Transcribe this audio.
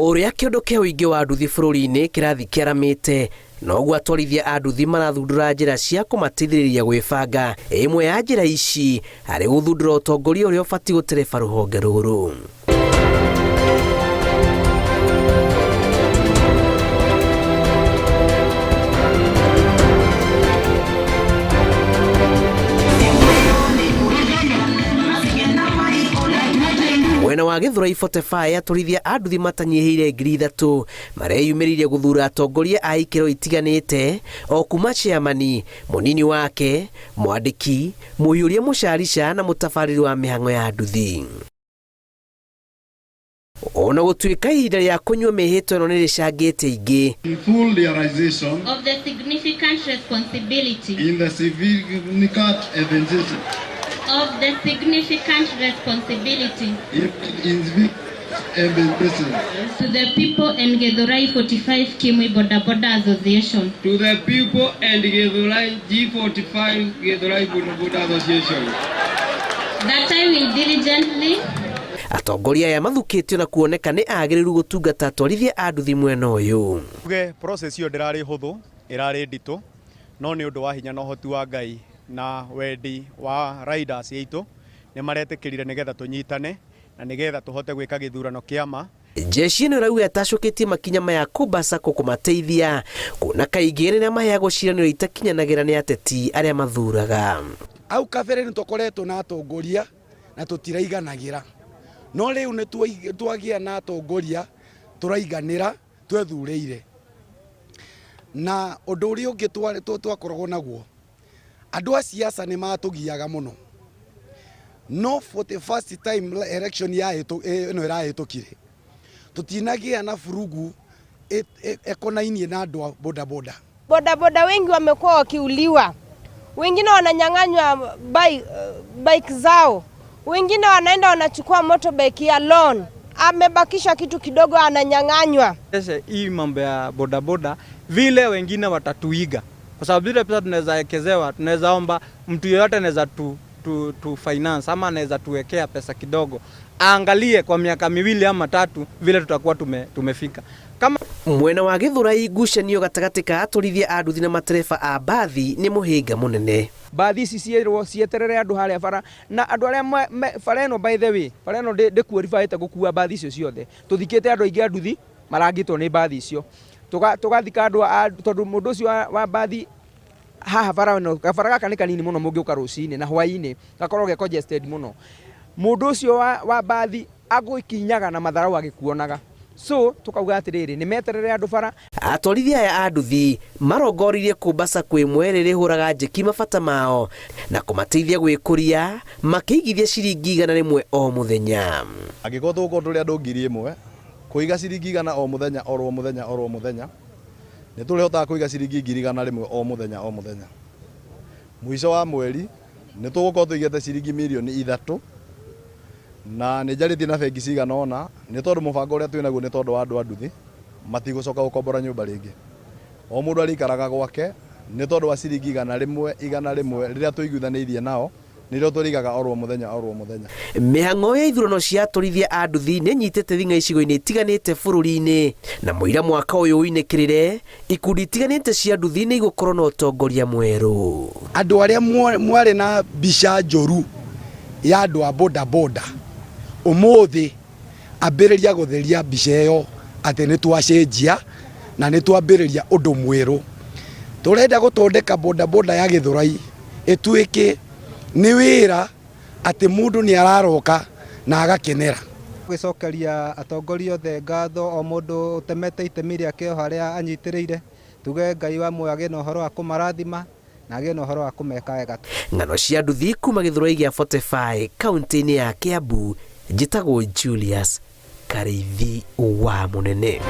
Ũrĩa kĩũndũ kĩa ũingĩ wa nduthi bũrũri-inĩ kĩrathiĩ kĩaramĩte, noguo atwarithia a nduthi marathundũra njĩra cia kũmateithĩrĩria gwĩbanga. Ĩmwe ya njĩra ici arĩ gũthundũra ũtongoria ũrĩa ũbatiĩ gũtereba rũhonge rũrũ. Mwena wa Gĩthũrai 45 atwarithia a nduthi matanyihĩire 3,000 mareyumĩririe gũthura atongoria a ikĩro itiganĩte o kuma chairman, mũnini wake, mwandĩki, mũhiũria mũcarica na mũtabarĩri wa mĩhang'o ya nduthi. Ona gũtuĩka ihinda rĩa kũnyua mĩhĩtwa ĩno nĩ rĩcangĩte ingĩ. In full realization of the significant responsibility in the significant evangelism of the significant responsibility in evangelism to the people and Githurai 45 Kimui Boda Boda Association. To the people and Githurai G45 Githurai Boda Boda Association. That I will diligently Atongoria aya mathukĩtio na kuoneka nĩ agĩrĩru gũtungata atwarithia a nduthi mwena ũyũ. Tuge process ĩyo ndĩrarĩ hũthũ, ĩrarĩ nditũ, no nĩ ũndũ wa hinya na ũhoti wa Ngai na wendi wa riders aitũ nĩ maretĩkĩrire nĩgetha tũnyitane na nĩgetha tũhote gwĩka gĩthurano kĩa ma. Jeshi ĩno ĩrauga ĩtacũkĩtie makinya maya Kumba Sacco kũmateithia kuona kaingĩ rĩrĩa maheagwo ciĩranĩro itakinyanagĩra nĩ ateti arĩa mathuraga. Hau kabere nĩ tũkoretwo na atongoria na tũtiraiganagĩra, no rĩu nĩ twagĩa na atongoria tũraiganĩra twethurĩire. Na ũndũ ũrĩa ũngĩ twakoragwo naguo, andũ a siasa nĩ matũgiaga mũno, no for the first time election ya ĩno ĩrahĩtũkire tũtinagĩa na furugu ĩkonainie na andũ a bodaboda. Bodaboda wengi wamekuwa wakiuliwa, wengine wananyang'anywa bike zao, wengine wanaenda wanachukua motorbike ya loan, amebakisha kitu kidogo ananyang'anywa. Hii mambo ya bodaboda vile wengine watatuiga, kwa sababu zile pesa tunaweza wekezewa, tunaweza omba mtu yeyote anaweza tu finance ama anaweza tuwekea pesa kidogo, aangalie kwa miaka miwili ama tatu vile tutakuwa tumefika. Kama mwena wa Githurai ngucanio gatagatĩ ka atwarithia a nduthi na matereba a mbathi nĩ mũhĩnga mũnene. Mbathi ici cierwo cieterere andũ harĩa bara, na andũ arĩa bara ĩno by the way, bara ĩno ndĩkuoribaĩte gũkua mbathi icio ciothe. Tũthikĩte andũ aingĩ a nduthi marangĩtwo nĩ mbathi icio. Tũgathika andũ a, tondũ mũndũ ũcio wa mbathi haha bara ĩno, gabara gaka nĩ kanini mũno mũngĩũka rũcinĩ na hwaĩ-inĩ, gakorwo ge congested mũno. Mũndũ ũcio wa mbathi agũkinyaga na matharau agĩkuonaga. So tukauga atĩrĩrĩ, nĩ meterere andũ bara. Atwarithia aya a nduthi marongoririe Kumba Sacco ĩmwe ĩrĩa ĩrĩhũraga njeki mabata mao na kũmateithia gwĩkũria makĩigithia ciringi 100 o mũthenya. Angĩkorwo tũgũkorwo tũrĩ andũ 1,000, kũiga ciringi 100 o mũthenya oro mũthenya oro mũthenya, nĩ tũrĩhotaga kũiga ciringi 100,000 o mũthenya o mũthenya. Mũico wa mweri nĩ tũgũkorwo tũigĩte ciringi mirioni 3, na nĩ njarĩtie na bengi cigana ũna, nĩ tondũ mũbango ũrĩa twĩnaguo nĩ tondũ wa andũ a nduthi matigũcoka gũkombora nyũmba rĩngĩ. O mũndũ arĩikaraga gwake nĩ tondũ wa ciringi 100 100 rĩrĩa tũiguithanĩirie nao, nĩrĩo tũrĩigaga oro mũthenya oro mũthenya. Mĩhang'o ya ithurano cia atwarithia a nduthi nĩ ĩnyitĩte thing'a icigo-inĩ itiganĩte bũrũri-inĩ, na mũira mwaka ũyũ ũinĩkĩrĩre ikundi itiganĩte cia nduthi nĩ igũkorwo na ũtongoria mwerũ. Andũ arĩa mwarĩ na mbica njũru ya andũ a bodaboda, ũmũthĩ ambĩrĩria gũtheria mbica ĩyo atĩ nĩ twacenjia na nĩ twambĩrĩria ũndũ mwerũ. Tũrenda gũthondeka bodaboda ya Gĩthũrai ĩtuĩke nĩ wĩra atĩ mũndũ nĩ araroka na agakenera. Gũgĩcokeria atongoria othe ngatho, o mũndũ ũtemete itemi rĩake o harĩa anyitĩrĩire, tuge Ngai wa muoyo agĩe na ũhoro wa kũmarathima na agĩe na ũhoro wa kũmeka wega. Ng'ano cia nduthi kuma Gĩthũrai gĩa 45 kaunti-inĩ ya Kiambu, njĩtagwo Julius Karĩithi wa Mũnene.